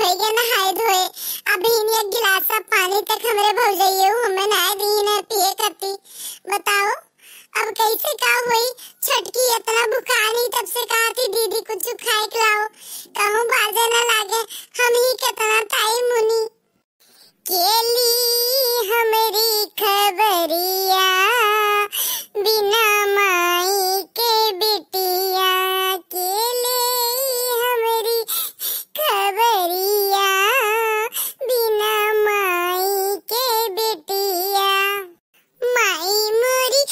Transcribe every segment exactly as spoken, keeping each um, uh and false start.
भैया नहाए धोए, अभी एक गिलास पानी तक हमरे भौजइये हमें नाय दीन है पिए खाती। बताओ, अब कैसे का होई? छोटकी इतना भुखानी, तब से कहा थी, "दीदी, कुछ खाए के लाओ, कहूँ बाजे ना लागे, हम ही कितना ताई मुनी।" केली हमरी खबरिया, बिना माई के बिटिया, केले हमरी खबरिया, बिना माई के बिटिया। माई मोरी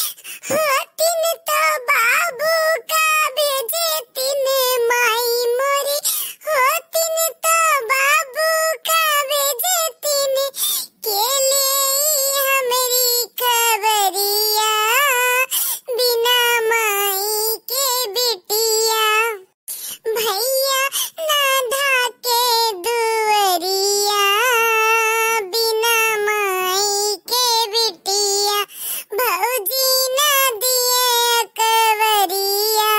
होतिन तो बाबू का भेजतिन, माई मोरी होतिन तो बाबू का भेजतिन, केले हमरी खबरिया, बिना माई के बिटिया। भैया ना ढाके दुअरिया, बिना माई के बिटिया, भौजी ना दिए अकबरिया,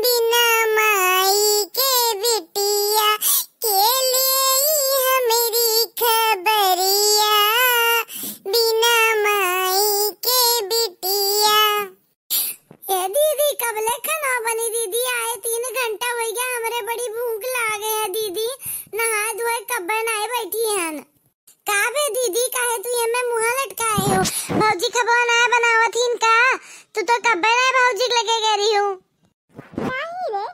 बिना माई के बिटिया, केले हमरी खबरिया, बिना माई के बिटिया। ए दीदी, कबले खाना बनी दीदी? आए तीन घंटा होइ गया, हमरे बड़ी भूख लागे है दीदी। नहाए धोए कब्बे नाय बैठी हन। का बे दीदी, काहे तू एमे मुँह लटकाए हो? भौजी खबवा नाय बनावत हिन का? तू तो कब्बे नाय भौजी के लगे गए रही हो। नहीं रे,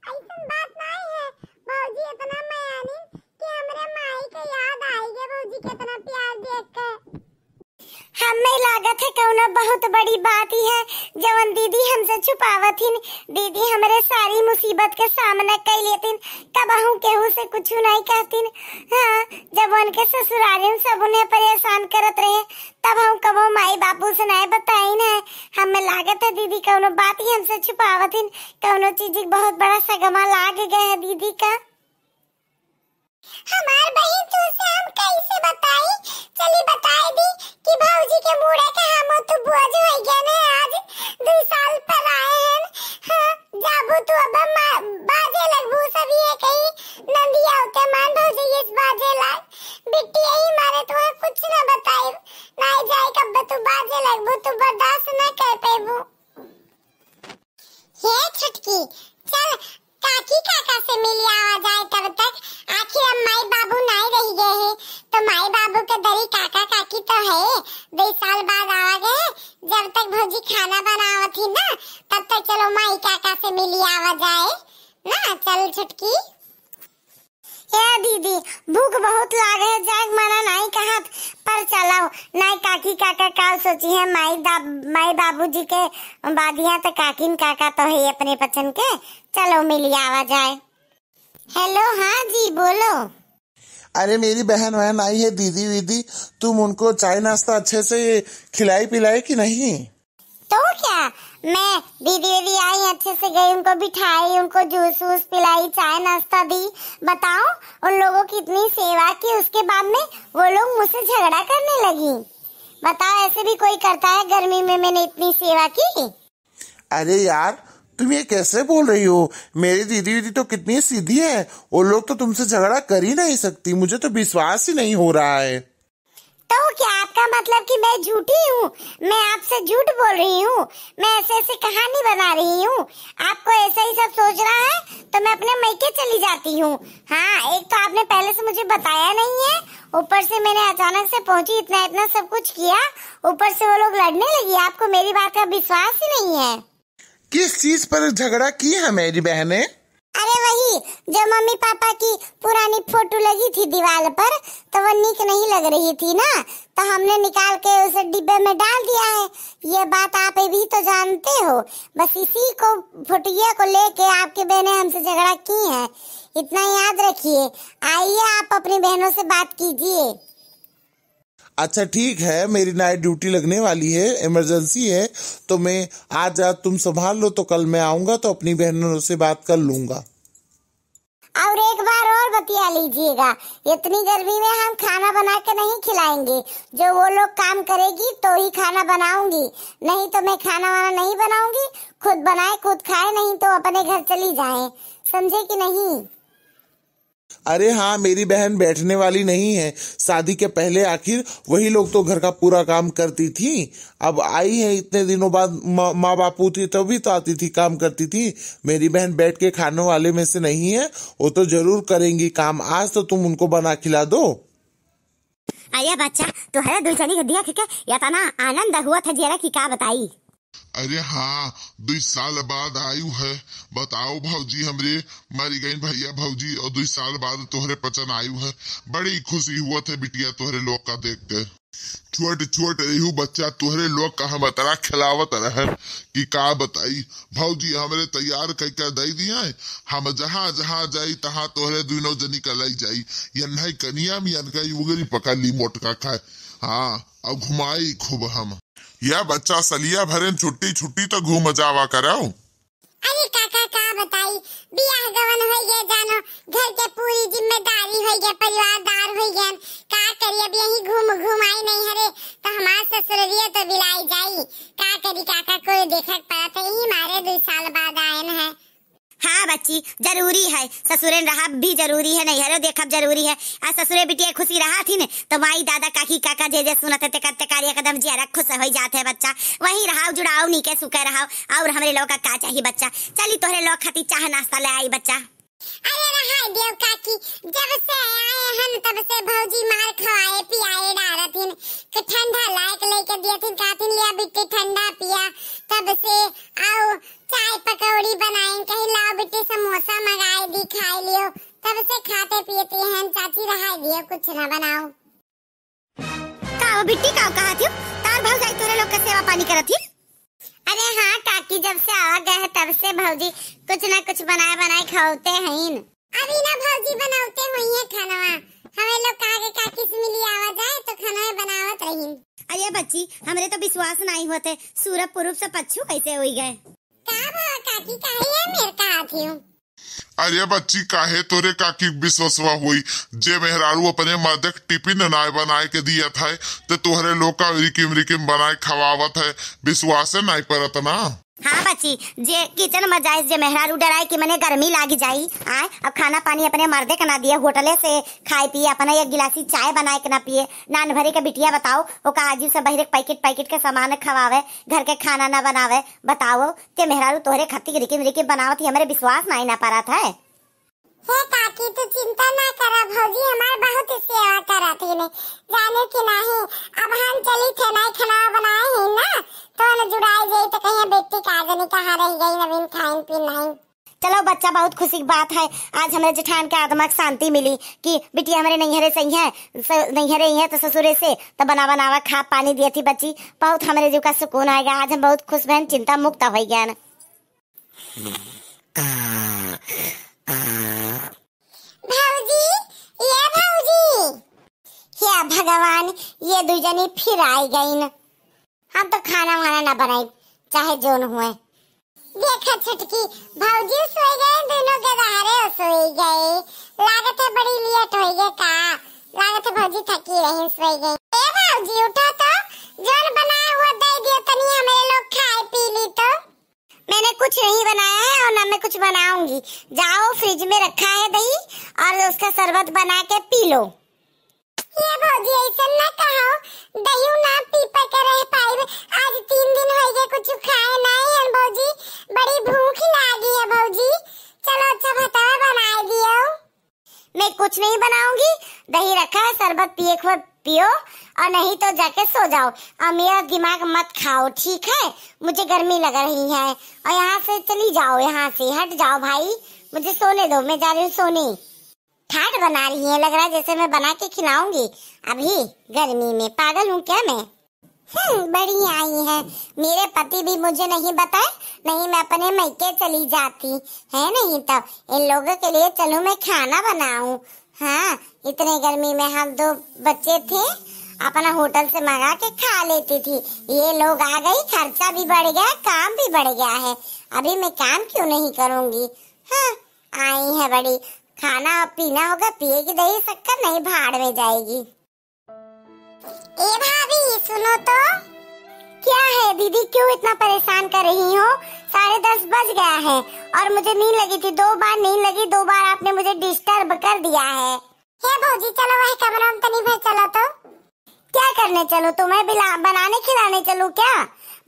ऐसन बात नाय है। भौजी इतना मयानिन कि हमरे माई के याद आई गया, भौजी के इतना प्यार देख के। हमें लागत है कौनो बहुत बड़ी बात ही है, जवन दीदी हमसे छुपावत हिन। दीदी हमरे सारी मुसीबत के सामना कई लेतिन, कबहू केहू से कुछ नहीं कहतिन। हाँ, जब उनके ससुरारिन सब उन्हें परेशान करत रहे, तब हम कबो माई बाबू से नहीं बताइन है। हमें लागत है दीदी कौनो बात ही हमसे छुपावत हिन, कौनो चीज के बहुत बड़ा सगमा लाग गया है दीदी का। हमार बहिन, तुझसे हम कैसे बताई? चली बताई दी कि भौजी के मुड़े के हम तो बोझ हो गए ने, आज दो साल पर आए हैं। हाँ, जाबू तू अब मा-, बाजे लगबू सब ये कही, नंदिया होते मान भौजी ये बाजे लाग, बिट्टी यही मारे तुम्हें कुछ ना बताई, ना जाए कब तू बाजे लगबू, तू बर्दाश्त ना कर पेबू। हे छुटकी, चल काकी काका से मिल आवा जाए तब तक। आखिर अब माई बाबू नाई रह गए हैं, तो माई बाबू के दरी काका काकी तो है, दो साल बाद आवा गए। जब तक भौजी खाना बनावत ही ना, तब तक चलो माई काका से मिल आवा जाए ना। चल छुटकी। ए दीदी, भूख बहुत लागे है, जाए के मना नाई कहत, पर चलो, नाई काकी काका का सोची है, माई दा-, माई बाबूजी के बादिया तो काकिन काका तो है अपने पचन के, चलो मिल आवा जाए। हेलो, हाँ जी, बोलो। अरे मेरी बहन वहन आई है दीदी वीदी, तुम उनको चाय नाश्ता अच्छे से खिलाई पिलाई कि नहीं? तो क्या, मैं दीदी वीदी आई, अच्छे से गई, उनको बिठाई, उनको जूस वूस पिलाई, चाय नाश्ता दी। बताओ, उन लोगों की इतनी सेवा की, उसके बाद में वो लोग मुझसे झगड़ा करने लगी। बताओ, ऐसे भी कोई करता है? गर्मी में मैंने इतनी सेवा की। अरे यार, तुम ये कैसे बोल रही हो? मेरी दीदी वीदी तो कितनी सीधी है, वो लोग तो तुमसे झगड़ा कर ही नहीं सकती। मुझे तो विश्वास ही नहीं हो रहा है। तो क्या आपका मतलब कि मैं झूठी हूँ? मैं आपसे झूठ बोल रही हूँ? मैं ऐसे ऐसे कहानी बना रही हूँ? आपको ऐसा ही सब सोच रहा है तो मैं अपने मैके चली जाती हूँ। हाँ, एक तो आपने पहले से मुझे बताया नहीं है, ऊपर से मैंने अचानक से पहुँची, इतना इतना सब कुछ किया, ऊपर से वो लोग लड़ने लगी। आपको मेरी बात का विश्वास ही नहीं है। किस चीज पर झगड़ा की है मेरी बहनें? अरे वही, जो मम्मी पापा की पुरानी फोटो लगी थी दीवार पर, तो वो नीक नहीं लग रही थी ना, तो हमने निकाल के उसे डिब्बे में डाल दिया है। ये बात आप भी तो जानते हो। बस इसी को, फोटोया को लेके आपकी बहनें हमसे झगड़ा की हैं, इतना याद रखिए। आइए, आप अपनी बहनों से बात कीजिए। अच्छा ठीक है, मेरी नाइट ड्यूटी लगने वाली है, इमरजेंसी है, तो मैं आज, आज तुम संभाल लो, तो कल मैं आऊंगा तो अपनी बहनों से बात कर लूंगा। और एक बार और बतिया लीजिएगा, इतनी गर्मी में हम खाना बना के नहीं खिलाएंगे। जो वो लोग काम करेगी तो ही खाना बनाऊंगी, नहीं तो मैं खाना वाना नहीं बनाऊंगी। खुद बनाए खुद खाए, नहीं तो अपने घर चली जाए, समझे कि नहीं? अरे हाँ, मेरी बहन बैठने वाली नहीं है। शादी के पहले आखिर वही लोग तो घर का पूरा काम करती थी। अब आई है इतने दिनों बाद, माँ, माँ बापू थी तभी तो आती थी, काम करती थी। मेरी बहन बैठ के खाने वाले में से नहीं है, वो तो जरूर करेंगी काम। आज तो तुम उनको बना खिला दो। अरे बच्चा, तोहरे दुई जनी के देख के इतना आनंद हुआ था जेरा कि का बताई। अरे हाँ, दुई साल बाद आयु है। बताओ भौजी, हमरे मरी गईन भैया भौजी, और दुई साल बाद तोहरे पचन आयु है। बड़ी खुशी हुआ थे बिटिया तोहरे लोग का देख के। छोट छोट रहू बच्चा, तोहरे लोग का हम अतरा खिलावत रहन कि का बताई। भौजी हमरे तैयार कई के दे दिए, हम जहाँ जहाँ जाई तहाँ तोहरे दुनों जनी का लई जाई। यन्हई कनिया में यनका उगरी पकड़ ली मोटका खाए। हाँ, अब घुमाई खूब हम। या बच्चा सलिया भरेन छुट्टी छुट्टी तो घूम जावा करौ। अरे काका का बताई, बियाह गवन होई गए जानो, घर के पूरी जिम्मेदारी होई गए, परिवारदार होई गए। का करी, अब यही घूम घूम आई नहीं हरे, तो हमार ससुररिया तो बिलाई जाई। का करी काका, कोई देखक पड़त है, यही मारे दुई साल बाद आयन है। हाँ बच्ची, जरूरी है, ससुरेन रहब भी जरूरी है, नैहरो देखब जरूरी है। आ ससुरे बिटिया खुशी रहा थी न, तो माई दादा काकी काका जे जे सुनत है तेकर तेकार एकदम जियरा खुश होई जात है बच्चा। वही रहाव जुड़ाव नीके सुखे रहाव, और हमरे लोग का का चाही बच्चा। चली तोहरे लोग खातिर चाह नाश्ता ले आई बच्चा। अरे रहाय दियो काकी, जब से आए हन तब से भौजी मार खवाए पियाए डारत हिन, कि ठंडा लायक लेके दियत हिन, कहत हिन लिया बिट्टी ठंडा पिया, तब से आओ चाय पकौड़ी बनाइन, कही लाओ बिट्टी समोसा मंगाए दी खाए लियो, तब से खाते पीते हैं चाची, रहाय दियो कुछ ना बनाओ। का हो बिट्टी, का कहा थी? तार भौजाई तोरे लोग के सेवा पानी करत ही? अरे हाँ काकी, जब से आवा गए है तब से भौजी कुछ ना कुछ बनाए बनाए खवाते हैं। अभी ना भौजी बनावते हुई है खानवा, हमें लोग कहा के काकी से मिली आवा जाए तो खाना बनावत रही। अरे बच्ची, हमरे तो विश्वास नहीं होते, सूरब पूरब से पच्छू कैसे हुई गए? का भा काकी, काहे है मेर कहा थी? अरे बच्ची, काहे तोरे काकी विश्वसवा होई? जे मेहरारू अपने मर्द के टिफिन नाय बनाए के दिया था, ते तोहरे लोग का रिकिम रिकिम बनाए खवावत है, विश्वासे नाय परत ना। हाँ बच्ची, जे किचन में जाए, जे मेहरारू डराए कि मने गर्मी लागी जाई, आए, अब खाना पानी अपने मर्दे के ना दिए, होटले से खाए पिए, अपना एक गिलासी चाय बनाए के ना पिए, नान भरे के बिटिया बताओ, ओका आजू से बहिरे पैकेट पैकेट के सामान खवावे, घर के खाना ना बनावे, बताओ, ते मेहरारू तोहरे खातिर रिकिम रिकिम बनावत ही, हमरे विश्वास नाई ना परत है। हे काकी, तू चिंता ना करा, भौजी हमार बहुत सेवा करत ही ने, जाने कि नाही, अब हम चली थे नाई खाना बनाए ही ना, तो न जुड़ाई जाई तो कहीं बेटी का जनी कहाँ रह गई, नवीन खाइन पीन नहीं। चलो बच्चा, बहुत खुशी की बात है, आज हमरे जेठान के आत्मा के शांति मिली कि बिटिया हमरे नैहरे से ही है, स-, नैहरे ही है तो ससुरे से तो बना बनावा खा पानी दिए थी बच्ची, बहुत हमरे जीव का सुकून आएगा। आज हम बहुत खुश बहन, चिंता मुक्त हो गया ना। भौजी, ये भौजी। हे भगवान, ये दुई जनी फिर आई गईन। हम तो खाना वाना ना बनाई, चाहे जोन हुए। देखा छोटकी, भौजी सोई गए, दोनों गदहरे सोई गए। लागत है बड़ी लेट होई गए का, लागत है भौजी थकी रही, सोई गई। ए भौजी उठो तो, जोन बनाए हुआ दे दियो तनी, हमरे लोग खाए पी ली तो। मैंने कुछ नहीं बनाया है और ना मैं कुछ बनाऊंगी। जाओ, फ्रिज में रखा है दही और उसका शरबत बना के पी लो। ये भौजी ऐसन ना कहो, दही ना पी पा के रह पाइब। आज तीन दिन हो गए कुछ खाए नहीं है भौजी, बड़ी भूख लागी है भौजी। चलो अच्छा भतवा बनाए दियो। मैं कुछ नहीं बनाऊंगी, दही रखा है, शरबत पिए को पियो और नहीं तो जाके सो जाओ और मेरा दिमाग मत खाओ, ठीक है? मुझे गर्मी लग रही है और यहाँ से चली जाओ, यहाँ से हट जाओ भाई, मुझे सोने दो, मैं जा रही हूँ सोने। ठाट बना रही है, लग रहा है जैसे मैं बना के खिलाऊंगी अभी गर्मी में। पागल हूँ क्या मैं? हम्म, बड़ी आई है। मेरे पति भी मुझे नहीं बताए, नहीं मैं अपने मैके चली जाती, है नहीं तो इन लोगों के लिए चलूँ मैं खाना बनाऊं। हाँ, इतने गर्मी में हम दो बच्चे थे, अपना होटल से मंगा के खा लेती थी। ये लोग आ गई, खर्चा भी बढ़ गया, काम भी बढ़ गया है। अभी मैं काम क्यों नहीं करूंगी? हाँ, आई है बड़ी। खाना पीना होगा, पिएगी दही शक्कर, नहीं भाड़ में जाएगी। ए भाभी, सुनो तो। क्या है दीदी, क्यों इतना परेशान कर रही हो? साढ़े दस बज गया है और मुझे नींद लगी थी, दो बार नींद लगी, दो बार आपने मुझे डिस्टर्ब कर दिया है। हे भौजी, चलो वही कमरा में तनी भर चलो तो। क्या करने चलूं? तुम्हें बिला-, बनाने खिलाने चलूं क्या?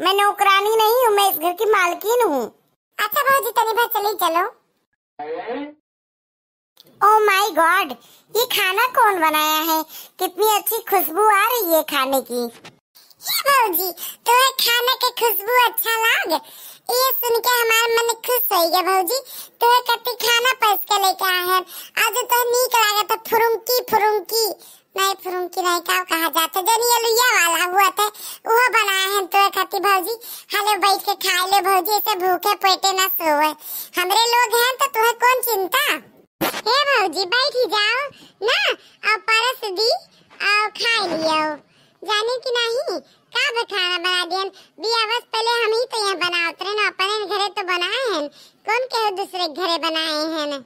मैं नौकरानी नहीं हूँ, मैं इस घर की मालकिन हूँ। अच्छा भौजी, तनी भर चली चलो। Oh my God, ये खाना कौन बनाया है? कितनी अच्छी खुशबू आ रही है खाने की। हे भौजी, तोहे खाना के खुशबू अच्छा लाग? ये सुन के हमार मन खुश होइ गया भौजी। तोहे कति खाना परस के लेके आए हैं। आज तो नीक लागत है फुरुंकी फुरुंकी। नहीं फुरुंकी नहीं, का कहा जाता है, जौन ये लुइया वाला हुआ थे, वो बनाए हैं तोहे खातिर भौजी। हाले बैठ के खाए ले भौजी, ऐसे भूखे पेटे ना सोवे। हमरे लोग हैं तो तोहे कौन चिंता। हे भौजी, बैठ ही जाओ ना, और परस दी, और खाए लियो। जाने कि नहीं, का बे खाना बना दियन? बियाह से पहले हम ही तो यहाँ बनावत रहे ना, अपने घरे तो बनाए हैं, कौन कहे दूसरे के घरे बनाए हैं?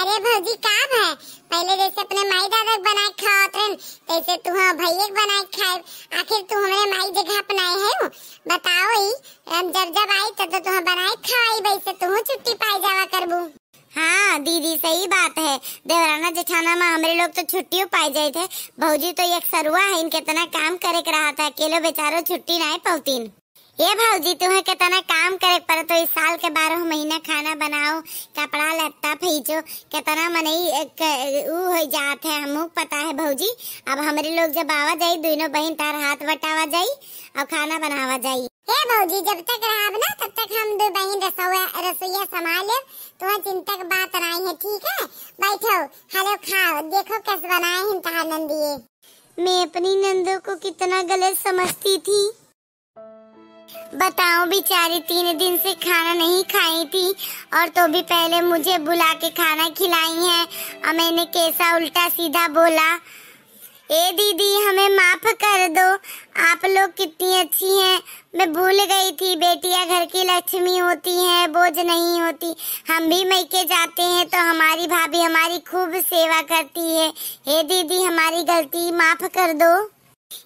अरे भौजी, का भे, पहले जैसे अपने माई दादा के बनाए के खावत रहे, तैसे तू हाँ भैया के बनाए के खाए। आखिर तू हमरे माई जगह अपनाए है, बताओ ही, हम जब जब आई तब तो तुहाँ बनाए के खवाई, वैसे तू छुट्टी पाई जावा करबू। हाँ दीदी, सही बात है। देवराना जेठाना मा हमरे लोग तो छुट्टियो पाई जाइत है। भौजी तो एक सरुआ है, इनके इतना काम करे के रहा था, अकेलो बेचारो छुट्टी नाहीं पौतीन। ए भौजी, तुहे कितना काम करे के पड़त हो, इस साल के बारह महीना खाना बनाओ, कपड़ा लत्ता फीचो, कितना मनई एक ऊ हो जात है, हमहू के पता है भौजी। अब हमरे लोग जब आवा जाई, दोनों बहिन तार हाथ बटावा जाई और खाना बनावा जाई। हे भौजी, जब तक रहब ना, तब तक हम दो बहिन रसोई, रसोईया संभाल लेब। तुम्हें चिंता के बात नाई है, ठीक है? बैठो, हेलो, खाओ, देखो कैसे बनाए हैं तहार नंदिये। मैं अपनी नंदों को कितना गलत समझती थी। बताओ, बेचारी तीन दिन से खाना नहीं खाई थी और तो भी पहले मुझे बुला के खाना खिलाई है और मैंने कैसा उल्टा सीधा बोला। ए दीदी, हमें माफ कर दो, आप लोग कितनी अच्छी हैं। मैं भूल गई थी, बेटियां घर की लक्ष्मी होती हैं, बोझ नहीं होती। हम भी मइके जाते हैं तो हमारी भाभी हमारी खूब सेवा करती है। हे दीदी, हमारी गलती माफ कर दो।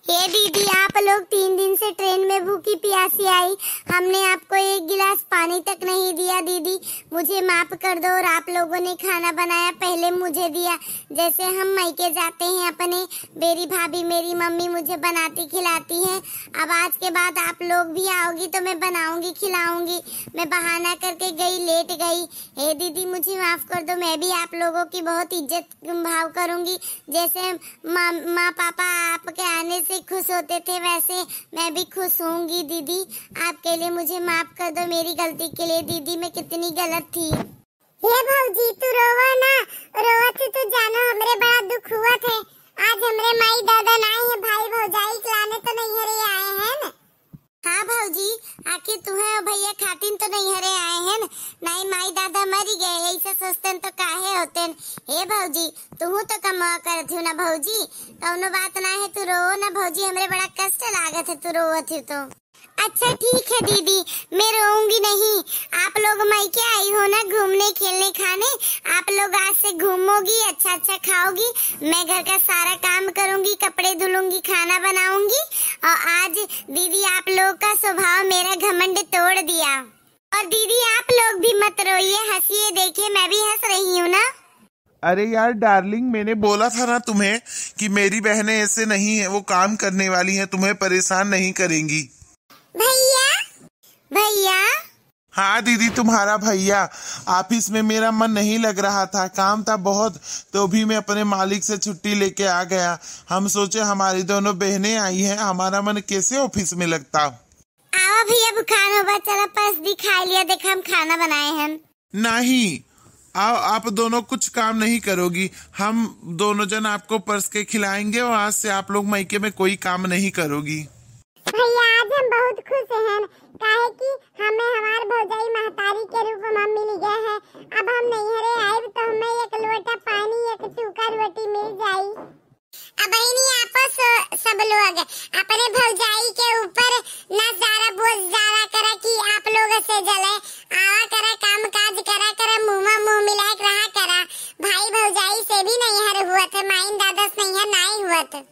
हे दीदी, आप लोग तीन दिन से ट्रेन में भूखी प्यासी आई, हमने आपको एक गिलास पानी तक नहीं दिया दीदी, मुझे माफ कर दो। और आप लोगों ने खाना बनाया, पहले मुझे दिया, जैसे हम मइके जाते हैं अपने, मेरी भाभी, मेरी मम्मी मुझे बनाती खिलाती है। अब आज के बाद आप लोग भी आओगी तो मैं बनाऊंगी, खिलाऊंगी। मैं बहाना करके गई, लेट गई। हे दीदी, मुझे माफ कर दो, मैं भी आप लोगों की बहुत इज्जत भाव करूंगी। जैसे माँ, माँ पापा आपके आने से खुश होते थे, वैसे मैं भी खुश होऊंगी दीदी। आपके लिए मुझे माफ कर दो, मेरी गलती के लिए दीदी, मैं कितनी गलत थी। हे भौजी, तू रोवा ना, रोवत ही तो जानो हमरे बड़ा दुख हुआ थे। आज हमरे माई दादा नाई है, भाई भौजाई के लाने तो नैहरे आए हैं न। हाँ भौजी, आखिर तुहें और भैया खातिन तो नैहरे आए हैं न, नाई माई दादा मरी गए, ऐसे सोचतेन तो काहे होतेन। हे भौजी, तुहू तो कमवा करत हो ना भौजी, कौनो बात ना है, तू रो ना भौजी, हमरे बड़ा कष्ट लागत है तू रोवत हो तो। अच्छा ठीक है दीदी, मैं रोऊंगी नहीं। आप लोग मइके आई हो ना घूमने, खेलने, खाने, आप लोग आज से घूमोगी, अच्छा अच्छा खाओगी, मैं घर का सारा काम करूंगी, कपड़े धुलूंगी, खाना बनाऊंगी। और आज दीदी आप लोग का स्वभाव मेरा घमंड तोड़ दिया। और दीदी आप लोग भी मत रोइए, हंसिए, देखिए मैं भी हंस रही हूँ ना। अरे यार डार्लिंग, मैंने बोला था ना तुम्हें कि मेरी बहनें ऐसे नहीं है, वो काम करने वाली हैं, तुम्हें परेशान नहीं करेंगी। भैया, भैया। हाँ दीदी, तुम्हारा भैया, ऑफिस में मेरा मन नहीं लग रहा था, काम था बहुत, तो भी मैं अपने मालिक से छुट्टी लेके आ गया। हम सोचे हमारी दोनों बहनें आई हैं, हमारा मन कैसे ऑफिस में लगता। आवा भैया, भुखान होबा, चला परस दी, खाई लिया, देखा हम खाना बनाए हैं। नहीं, आओ, आप दोनों कुछ काम नहीं करोगी, हम दोनों जन आपको परस के खिलाएंगे और आज से आप लोग मइके में कोई काम नहीं करोगी। भैया, आज हम बहुत खुश हैं, काहे कि हमें हमार भौजाई महतारी के रूप में मिल गया है। अब हम नैहरे आइब तो हमें एक लोटा पानी, एक सूखा रोटी मिल जाई। अब बहिनी, आपो स-, सब लोग अपने भौजाई के ऊपर ना सारा बोझ डाला करा कि आप लोग से जले। आवा करा, काम काज करा करा, मुंह में मुंह मिलाए के रहा करा। भाई भौजाई से भी नैहर हुआ थे, माइन दादा से नैहर नाई हुआ थे।